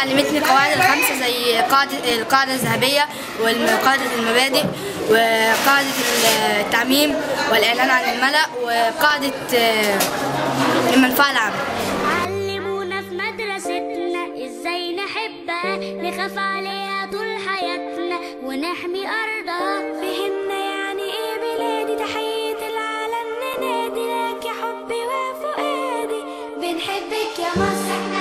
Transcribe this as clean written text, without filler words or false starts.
علمتني القواعد الخمسة زي القاعدة الذهبية وقاعدة المبادئ وقاعدة التعميم والإعلان عن الملأ وقاعدة المنفعة العامة. علمونا في مدرستنا ازاي نحبها، نخاف عليها طول حياتنا ونحمي أرضها. فهمنا يعني ايه بلادي، تحية العالم ننادي لك يا حبي وفؤادي، بنحبك يا مصر.